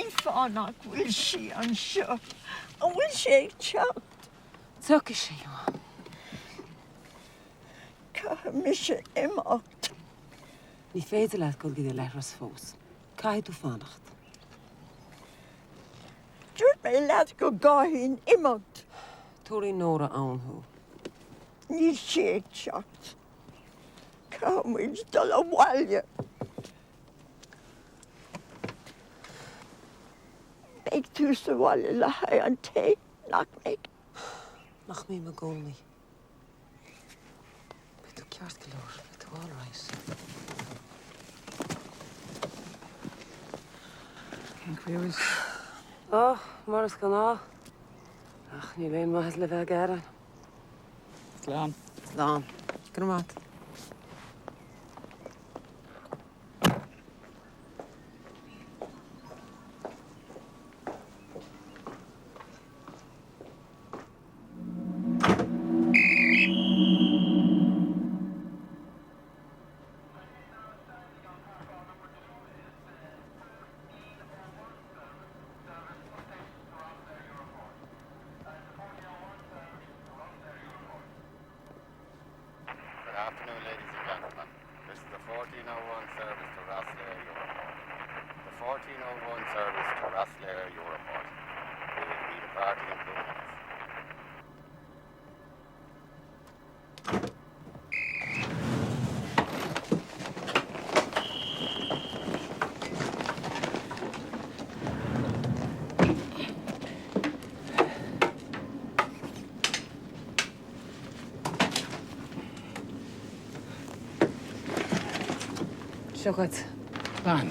Cén fáth nach bhfuil sí anseo? An bhfuil sé ag teacht? Tiocfaidh sé, a Mham. Caithfidh mise imeacht. Ní féidir leat dul go dtí an leithreas fós. Caithfidh tú fanacht. Dúirt mé leat go gcaithfinn imeacht. Tabharfaidh Nóra ann thú. Níl sí ag teacht. Caithfidh muid dul abhaile. Beidh tú sa bhaile le haghaidh an tae, nach mbeidh? Nach mbím i gcónaí. Beidh tú ceart go leor, beidh tú all right. Cén chaoi a bhfuil? Ó, mar is gnáth. Ach níl aon mhaitheas le bheith ag gearán. Slán. Slán. Go raibh maith agat. Good afternoon, ladies and gentlemen. This is the 1401 service to Rosslare Europort. The 1401 service to Rosslare Europort. We will be departing in two minutes. Seo dhuit. Slán.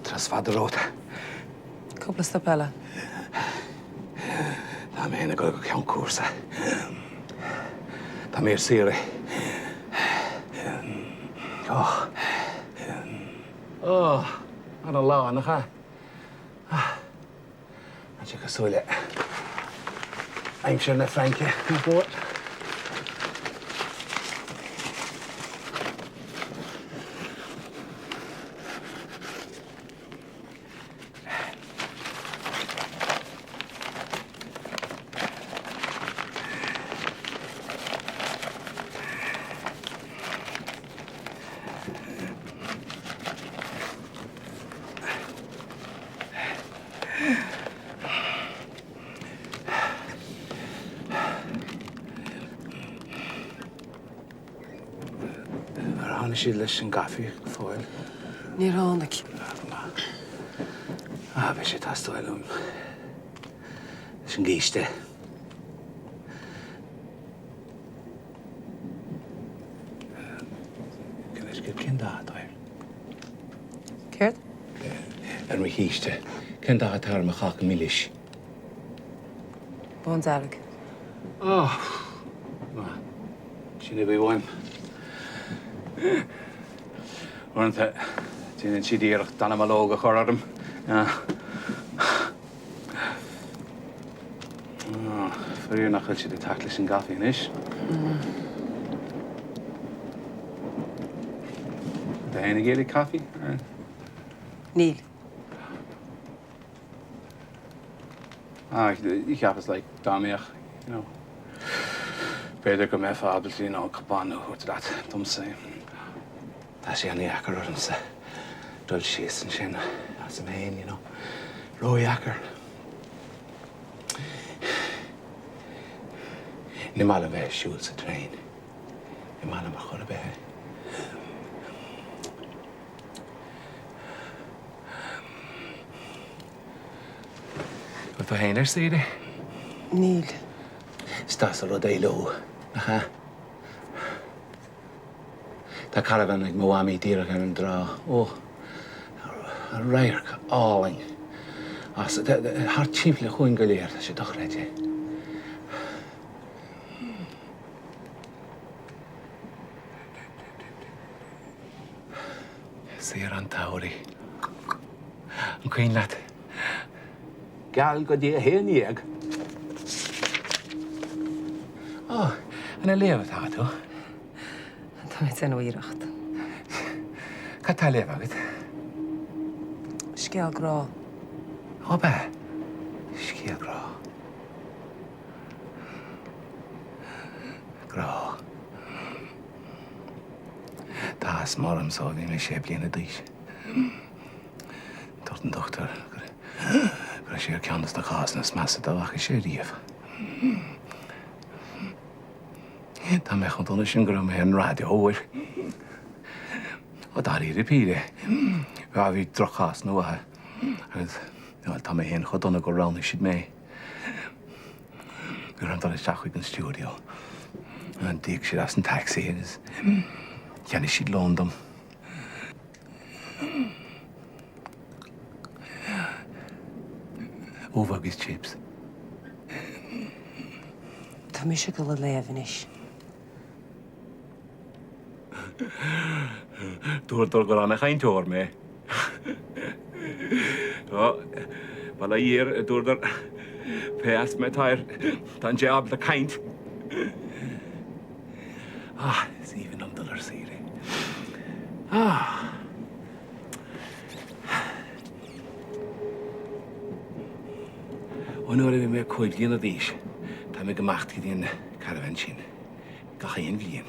Turas fada romhat. Cúpla stop eile. Tá mé féin ag dul go ceann cúrsa. Tá mé ar saoire. Ó. Ó, ana lá, nach ea? Tá sé cosúil le aimsir na Fraince, nach bhfuil? Ar tháinig siad leis an gcaife go fóill? Níor tháinig. Ah, beidh sé ag teastáil uaim leis an gcíste. Cén dath atá air? Céard? Ar mo chíste. Cén dath atá ar mo cháca milis? Bándearg. Ó, maith. Sin a bhí uaim. Uaireanta, déanann siad iarracht dallamullóg a chur orm. Faraor nach bhfuil siad ag teacht leis an gcaife anois. Tá éinne ag iarraidh caife? Níl. Ah, cheapas like dá mbeadh, you know, b'fhéidir go mbeifeá ábalta, you know, cupán a thabhairt leat domsa. Tá sé an-dheacair ormsa dul síos ansin asam féin, you know. Ródheacair. Ní maith liom bheith ag siúl sa traein. Ní maith liom ar chor ar bith é. Bhfuil tú féin ar saoire? Níl. Is deas an rud é leo, nach ea? Tá caravan ag mo mhamaí díreach ar an dtrá. Ó, radharc álainn. As, thart timpeall chugainn go léir, tá sé dochreidte. Saoire an tsamhraidh. An cuimhin leat? Geall go dtí 11. Ó, an ag léamh atá tú? Tá mé ag déanamh iarracht. Cad tá á léamh agat? Scéal grá. Ó, ab ea? Scéal grá. Grá. Tá asma ormsa ó bhí mé sé bliana d'aois. Dúirt an dochtúir go raibh sé ar ceann de na cásanna is measa dá bhfaca sé riamh. Tá mé chomh dona sin go raibh mé ar an raidió uair. Ó dáiríre píre, bhí droch-chásanna uathu agus bhuel tá mé féin chomh dona gur roghnaigh siad mé. Bhí orm dul isteach chuig an stiúideo. D'íoc siad as an taxi agus cheannaigh siad lón dom. Ubh agus chips. Tá mise ag dul a léamh anois. Dúradar gur ana-chainteoir mé. Ó, bail ó Dhia air, a dúradar, pé asma atá air, tá an té ábalta caint. Ah, is aoibhinn liom dul ar saoire. Ah. Ó nuair a bhí mé 5 bliana d'aois, tá mé ag imeacht go dtí an caravan sin. Gach aon bhliain.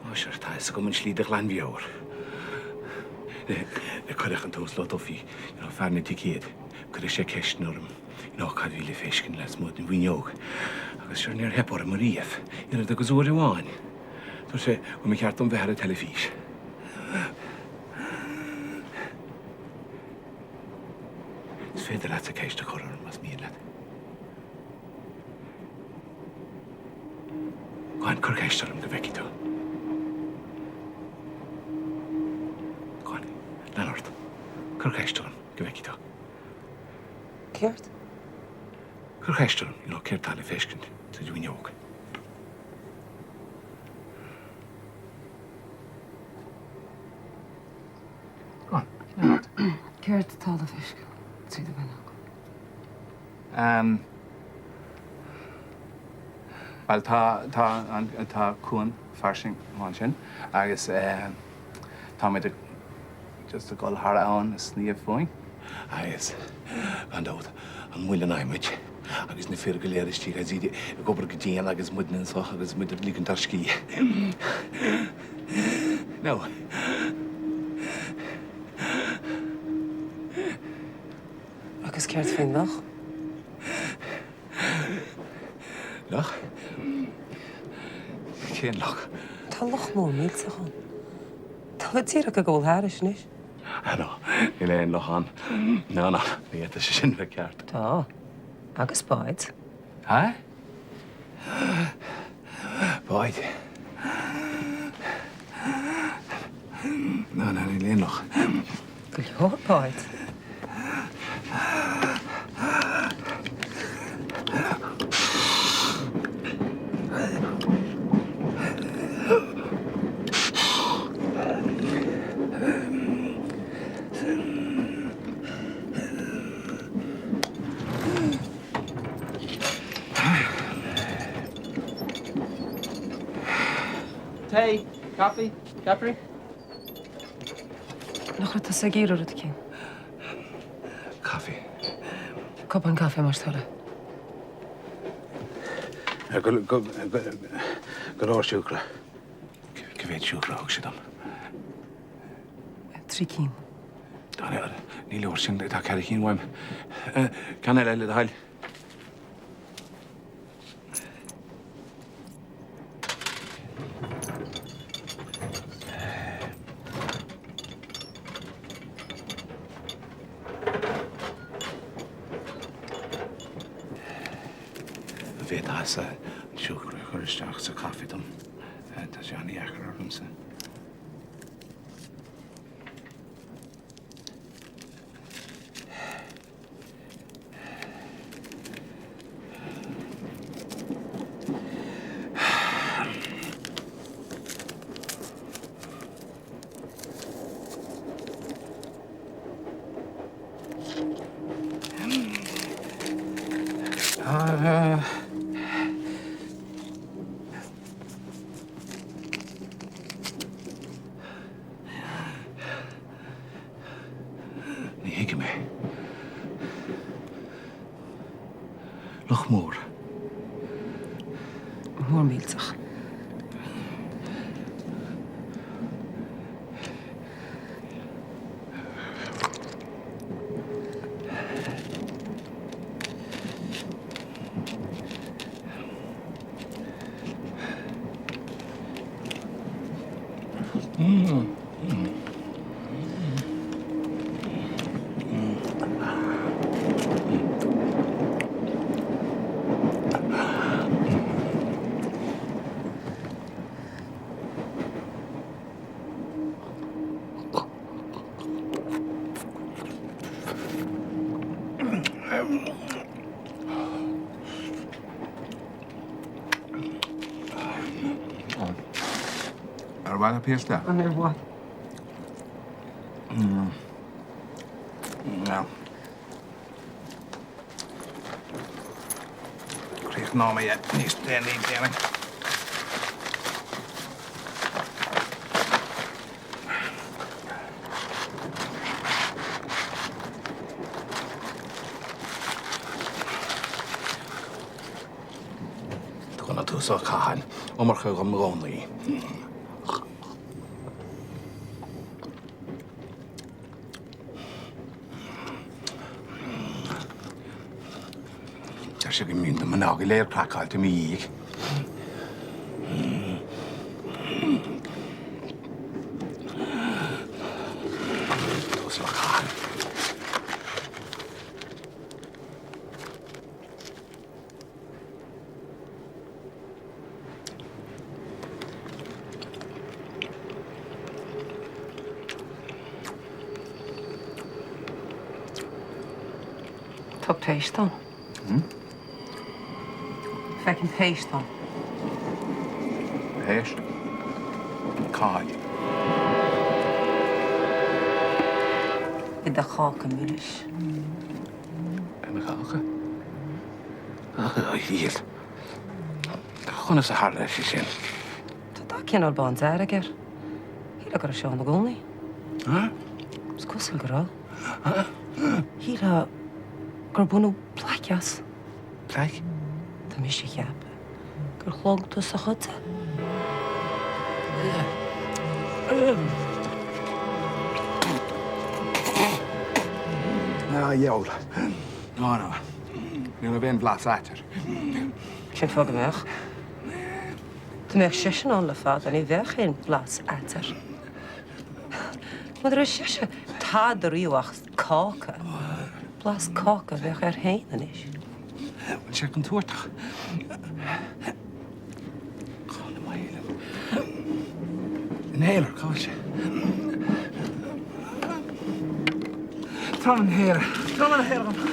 Ó, sure, tá fhios agam an slí de ghlanmheabhair. Cuireadh an tUasal Ó Dufaigh, you know, fear na dticéad, cuireadh sé ceisteanna orm, you know, cad a bhí le feiscint lasmuigh den bhfuinneog. Agus sure, níor theip orm ariamh, oiread agus uair amháin. Dúirt sé go mba cheart dom bheith ar an teilifís. Is féidir leatsa ceist a chur orm más mian leat. Go on, cuir ceist orm go bhfeicfidh tú. Go on, lean ort. Cuir ceist orm go bhfeicfidh tú. Céard? Cuir ceist orm, you know, céard tá le feiscint tríd an bhfuinneog. Go on, lean ort. Céard atá le feiscint tríd an bhfuinneog? Ehm, bhuel tá, tá an, tá cuan fairsing ansin agus eh táimid ag, just ag dul thar abhainn ag sníomh fúinn. Agus gan dabht, an muileann adhmaid agus na fir go léir istigh agus iad ag obair go dian agus muidne anseo agus muid ag ligint ár scíth. Now. Agus céard faoin loch? Loch? Cén loch? Tá loch mór millteach ann. Tá muid díreach ag gabháil thairis anois. Ah no, níl aon loch ann. No, no, ní fhéadfadh sé sin bheith ceart. Tá. Agus báid. Ha? Báid. No, no, níl aon loch. Go leor báid. Tae, caife, ceapairí? Nach raibh tusa ag iarraidh rud eicínt? Caife. Cupán caife más toil leat. Go leor siúcra. Cá mhéad siúcra a thug sé dom? 3 cinn. Ní leor sin, tá 4 cinn uaim. Ceann eile le do thoil. An bhféadfása an siúcra a chur isteach sa chaife dom? Tá sé an-dheacair ormsa. Ní thuigim é. Luch mór. Mór millteach. Ar mhaith leat píosa? An ar mhaith? No. Críochnóidh mé níos déanaí, déarfainn. Tugann an tUasal Catháin iomarca dhom i gcónaí. Deir sé go mbíonn na mná go léir craiceáilte i mo dhiaidh. Uasal Catháin. Tá péist ann. Feicim péist ann. Péist? Cá háit? I do cháca milis. I mo cháca? A dhiail. Conas a tharla sé sin? Tá dath cineál bándearg air. Shílfeá go raibh sé ann i gcónaí. Is cosúil go raibh. Shílfeá gur baineadh plaic as. Plaic? Tá mise a cheapadh gur shlog tusa cuid de. A dheabhail. Ná, ná. Ní raibh aon bhlas ait air. Cén fáth go mbeadh? Dá mbeadh seisean ann le fada, ní bheadh aon bhlas ait air. Mura raibh seisean tada riamh ach cáca, blas cáca a bheadh air féin anois. Bhfuil sé contúirteach? Cá bhfuil mo inhaler, cá bhfuil sé? Tabhair an inhaler. Tabhair an inhaler dom.